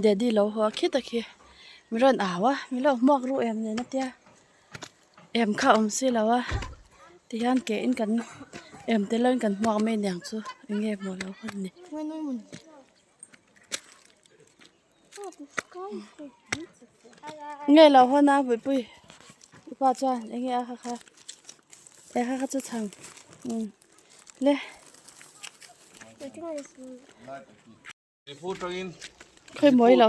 Daddy lo haw a khita khi min rawn au a min lo hmuak ru em nen a tia em kha a awm si lo a tihian ke in kan em te lo in kan hmuak mai aniang chu eng nge hmuh loh hun ni. Nge lo hawn a Puipui i pa chuan eng nge a kha kha e kha kha chu chhang umm le. Khawi mawi lo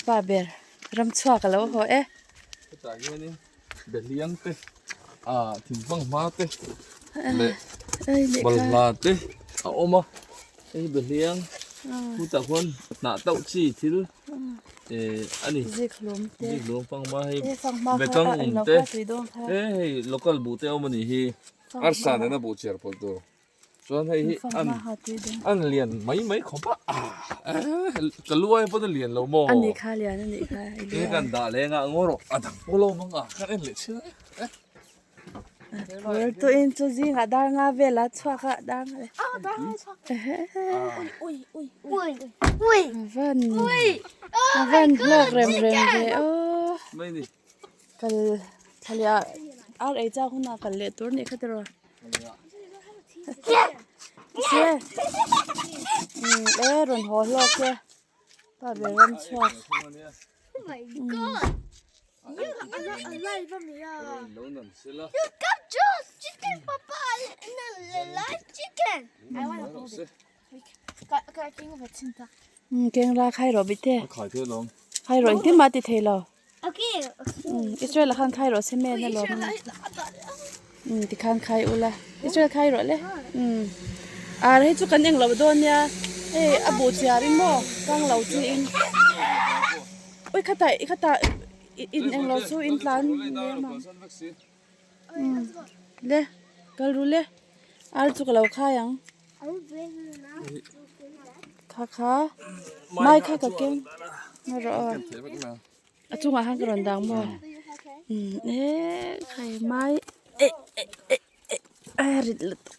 pa ber ram chhuak a lo haw e. Behliang te ah thingfang hma te leh balhla te a awm a hei hi behliang chutah khuan hnah tauh chi thil eh a ni zikhlum fanghma hei bekang awm te he hei local buh te a awm a nih hi arsa nena buh chiar pawlh tur. Chuan hei hi an an lian mai mai khawp a ka lu ai pawn a lian lo maw? Ani kha lian ani kha i kan dah leng a ngaw rawh a dang pawh lo mang a kan en leh chin a e. Phur tu in chu zingah dar nga vel a chhuak a dar nga le. Ui ui ui ui van van hlawk rem rem ve aw. Mai ni. Kal thlalia ar ei chak hunah kal leh tur nih kha tiraw. E rawn haw hlawk e pa ber ram chhuak. Keng la khai rawh bite. Khai rawh engtin mah ti thei lo. Israel ah khan khai rawh se men alawm umm tikhan khai ula Israel khai rawh le umm ar hi chu kan eng loh dawn nia hei a buh chiar in maw kang lo chi in ui khatah khatah in eng lo chu in tlan lem ang umm le kal ru le ar chu ka lo khai ang kha kha mai kha ka keng na rawh aw a chungah khan ka rawn dang maw umm eee khai mai eh eh eh eh a rit lutuk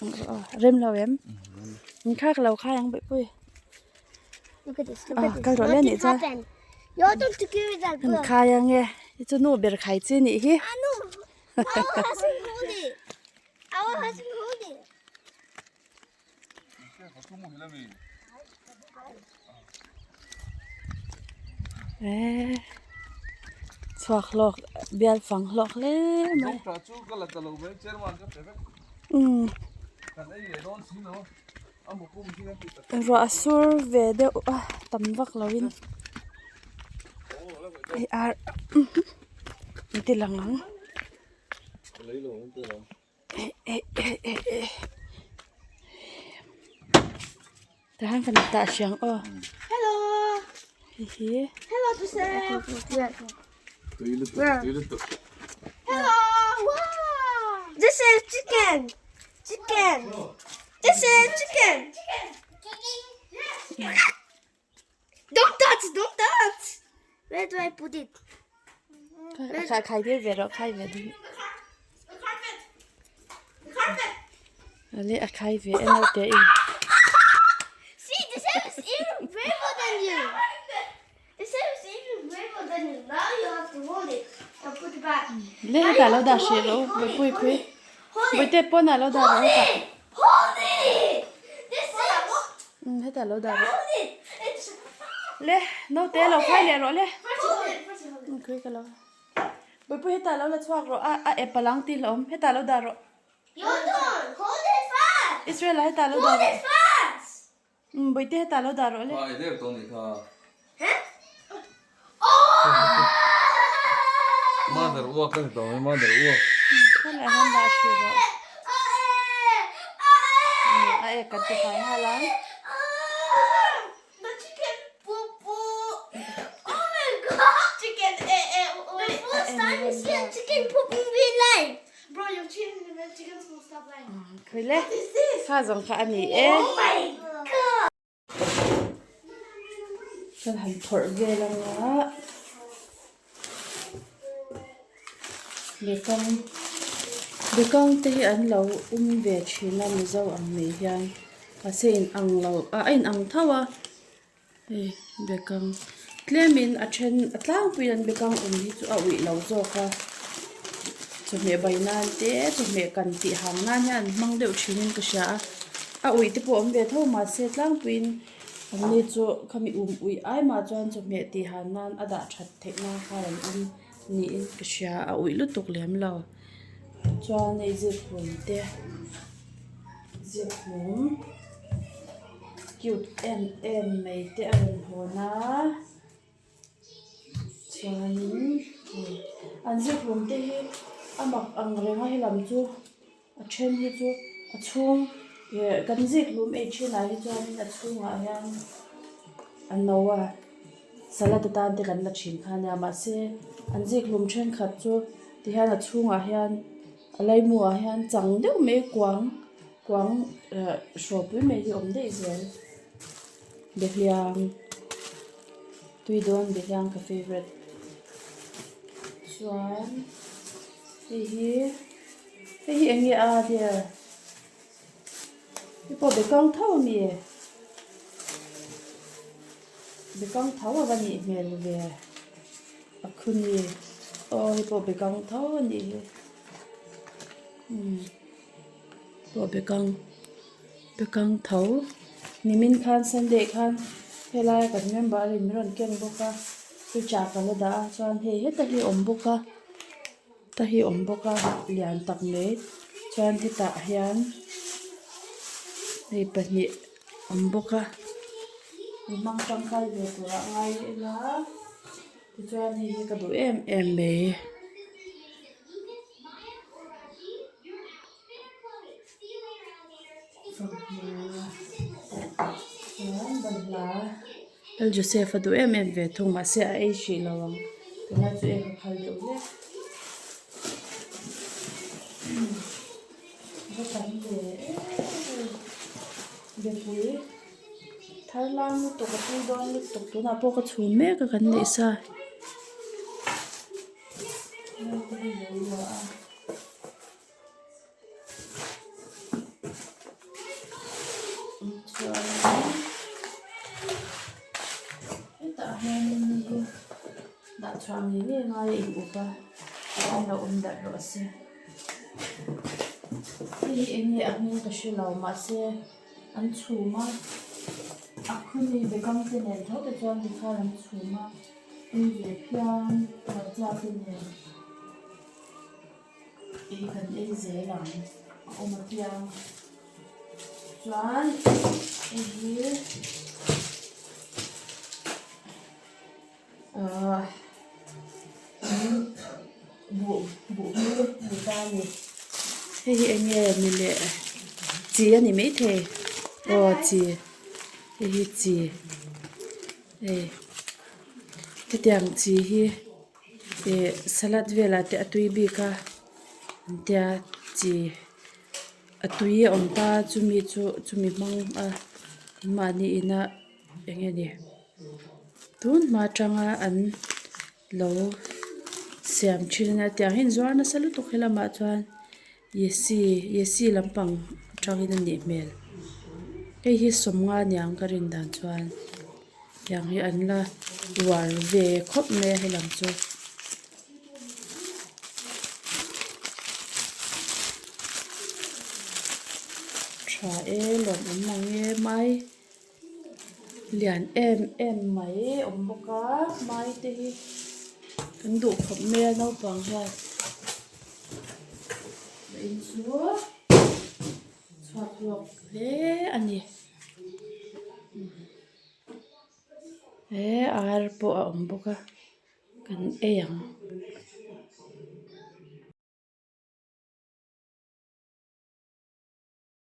umm rawh aw rem lo em in kha ka lo khai ang bawihpui ah kal rawh le nih chuan an khai ange hi chu nu ber khai chi nih hi. Eee chhuak hlawk bial fang hlawk hle mai umm ruah a sur ve deuh a tam vak lo in hei ar an ti lang ang. Tahan kan tah hriang aw. Hello. Hi hi. Hello Joseph. Tui lutuk, tui lutuk. Hello. Wow. This is chicken. Chicken. This is chicken. Don't touch, don't touch. Where do I put it? Khai khai tir ve rawh khai ve ding. Ale a khai ve e naute in. See, this is even braver than you. This is even braver than you. Now you have to hold it and put it back. Le hetah lo dah hrih rawh u Bawihpui khui. Bawihte pawnah lo dah rawh hetah. Hold it! This is Umm hetah lo dah rawh. Le naute lo khai leh rawh le. Umm khui ka lo. Bawihpui hetah lo la chhuak rawh a a ep alang tih hlauhawm hetah lo dah rawh. Israel ah hetah lo dah rawh. Umm Bawihte hetah lo dah rawh le. Kha ei der tawh a nih kha. Mother uak a ni tawh mai mother uak. Khawngaih hian dah hrih rawh. A ek kan ti fai nghal ang. Khawi le kha zawng kha a ni e. Kan han phawrh vel anga bekang. Bekang te hi an lo um ve thin a mizo ang mai hian mahse in ang lo ah a in ang tho a hei bekang tlemin a then a tlangpui an bekang um hi chu a uih lo zawk a chawhmeh bai nan te chawhmeh kan tih hang nan hian an hmang deuh thin in ka hria a a uih te pawh a awm ve tho mahse tlangpuiin an ni chu khami um uih ai mah chuan chawhmeh tih han nan a dah that theih nan khan an um niin ka hria a uih lutuk lem lo chuan hei zikhlum te zikhlum cute em em mai te a rawn hawn a chuanin an zikhlum te hi a mak ang reng a helam chu a then hi chu a chhung ih kan zikhlum ei thin ah hi chuanin a chhungah hian a no a salad atan te kan la thin kha ania mahse an zikhlum thenkhat chu tihian a chhungah hian a laimu ah hian chang deuh mai kuang kuang eh hrawpui mai hi a awm daih zel behliang tui dawn behliang ka favourite chuan hei hi hei hi eng nge a dear hei pawh bekang tho a mi bekang tho a va nih hmel ve a khuni aw hei pawh bekang tho a nih hi umm pawh bekang bekang tho nimin khan sunday khan helai kan member in min rawn ken bawk a fridge ah ka la dah a chuan hei heta hi a awm bawk a. Ta hi awm bawk a lian tak mai chuan hetah hian hei pahnih awm bawk a an hmang tangkai ve tur ah ngai ila tichuan hei hi ka duh em em mai. Chuan balhla Lal Joseph a duh em em ve thung mahse a ei hrih lo ang tunlai chu ek a khal deuh hlek va tam ve em em bepui thar lam lutuk a tui dawn lutuk tunah pawh ka chhum mek a kan neih sa. Chuanin hetah hianin hei hi dah chhuah ngei ngei a ngai a in up a an lo awm darh rawh se hei hi eng nge a hming ka hre lo mahse an chhum a a khawni bekang te nen tho te chuan tikhan an chhum a tui ve phian hmarcha te nen. Ei kan ei zel ang a awm a piang chuan hei hi ahh buh buh hmul ni ta a ni hei hi eng nge ni le chi a ni maithei aw chi hei hi chi hei hetiang chi hi. Ih salad velah te a tui bik a an tia chi a tui a awm ta chumi chu chumi hmang a mahni ina eng nge ni tun hma atanga an lo siam thin a nia tiang hi an zuar nasa lutuk helamah chuan yesi yesi lampang atangin a nih hmel hei hi sawmnga aniang ka rin dan chuan. Tiang hi an la uar ve khawp mai a helam chu. Tha e lawmawm mang e mai lian em em mai awm bawk a mai te hi kan duh khawp mai a naupang hian a in chu chhuak lawk hle a ni. He ar pawh a awm bawk a kan ei ang.